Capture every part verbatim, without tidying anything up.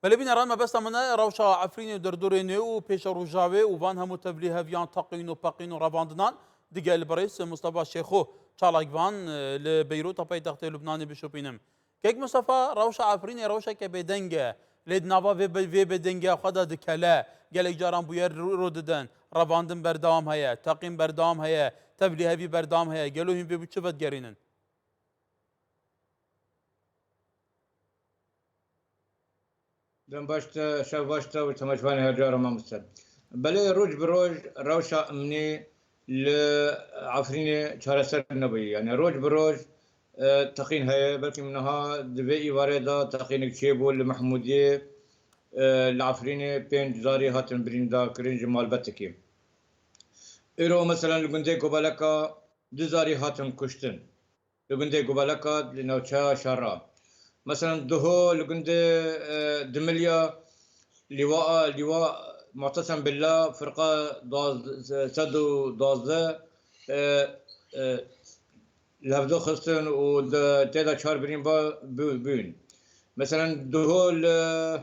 Belê bîneran, mebesta min e rewşa Efrînê û derdorê nê û pêşerojavê û van hemû tevlîheviyan, teqîn û peqîn û revandinan digel birêz Mustafa Şêxo çalakvan, e, li Beyrûta paytextê Lubnanê bişopînim. Kek Mustafa, rewşa Efrînê rewşeke bêdeng e. Lê di nava vê be-, vê bêdengiya xwe de dikele. Gelek caran bûyer ro-, ro didin. Revandin berdewam heye, teqîn berdewam heye, tevlîhevî berdewam heye. Gelo hîn vê bi çi vedigerînin? Dem baş te, şev baş te û temaşevanê her cara mamoste. Belê roj bi roj rewşa emnî li Efrînê çareser nebûye. Yani roj bi roj, e, teqîn heye. Belkî niha di vê îvarê de teqînek çêbû li Mehmûdiyê, e, li Efrînê pênc zarî hatin birîndarkirin ji malbetekî. Îro mesela li gundê Gobeleka du zarî hatin kuştin. Li gundê Gubeleka li navçeya Şerra. Meselen Duho li gundê, e, Dimilya lîwa, lîwa Mu'tesem Billah firqa duwazdeh, sed û duwazdeh, e, e, li hevdu xistin û di, tê de çar birîn ba bû-, bûn. Meselen Duho li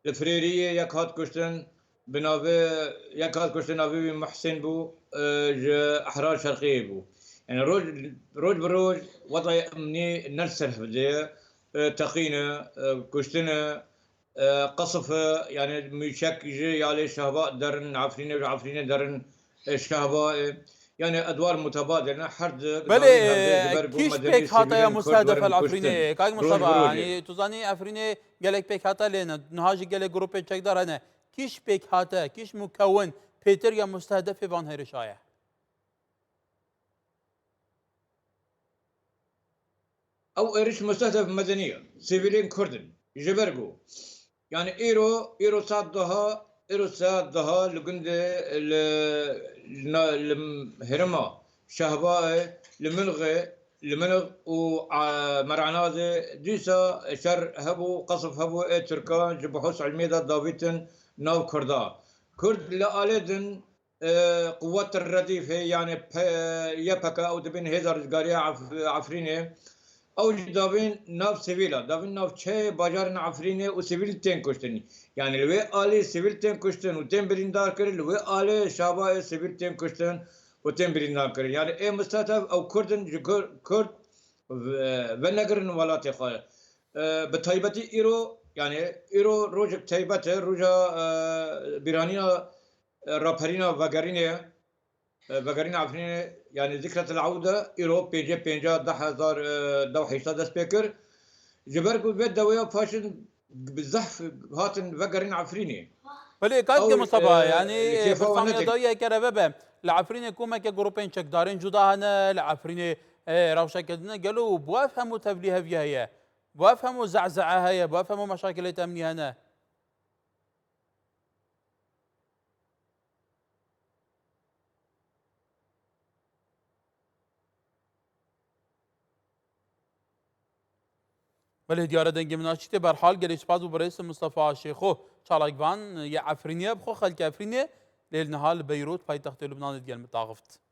Li Firêriyê yek hat kuştin, bi navê, yek hat kuştin, navê wî Muhsîn bû, e, ji Ehrar Şerqiyê bû. Yani roj, roj bi roj wezayê emnî ne li ser hevdê ye, e, teqîn e, e, kuştin e, e, qesf e, yani mûçek ji yalê Şehba derin Efrînê, ji Efrînê derin, e, Şehba e. Yani edwar mutebadir ne, her di Belê, dawî hevdê ji ber ku kîş medeni pêk hate ya sivîlên Kurd mustehdefe werin li Efrînê? Kuştin. Kak Roj bi Mustafa, rojê. Yani tu zanî Efrînê gelek pêk hate lê ne. Niha jî gelek grûpên çekdar hene. Kîş pêk hate, kîş mukewin pêtir ya mustehdefe van hêrişa ye? Ew êriş mustehdef medenî ye. Sivîlên Kurd in. Ji ber ku, yani îro, îro saet duha, îro saet duha li gundê, li, li na-, li herêma Şehbayê, li Milxê, li Milx û, a, Meranazê dîsa şer hebû, qesf hebû, ê Tirkan ji bihûs ilmiyê de davîtin nav Kurda. Kurd li alê din e, quwet redîf heye, yani P-, Y P G, ew dibên Hêza Rizgariya Ef-, Efrînê. Ew jî davên nav sivîl e, davên navçeyê bajarên Efrînê û sivîl tên kuştin. Yani li wê alî sivîl tên kuştin û tên birîndar kirin, li wê alê Şabayê sivîl tên kuştin û tên birîndar kirin. Yani ê mistehdef ew Kurd in, ji Kur-, Kurd ve-, venegirin welatê xwe. E, bi taybetî îro, yani îro rojek taybet e, roja, e, bîranîna e, raperîna vegerînê, e, vegerîna Efrînê, yani zikretil awde, îro pêncê pênca, deh hezar, e, dew heyşta dest pê kir. Ji ber ku vê deweya faşîst bi zehf hatin vegerîn Efrînê. Belê, kak Ew, Mustafa, e, yani, li kêfa wan pirsa min neçek. Da yek kereve be. Li Efrînê komeke grûpên çekdarên cuda hene, li Efrînê, e, rewşeke din e. Gelo bo ev hemû tevlîheviye heye? Bo ev hemû zehzehe heye? Bo ev hemû meşakilê temnî hene? Belê, diyar e dengê min naçîte. Berhal gelê spas bû birêz Mustafa Şêxo. Çalakvan yê Efrînê ye, bi xwe xelkê Efrînê, lê li niha li Beyrût, paytextê Lubnanê digel min taxift.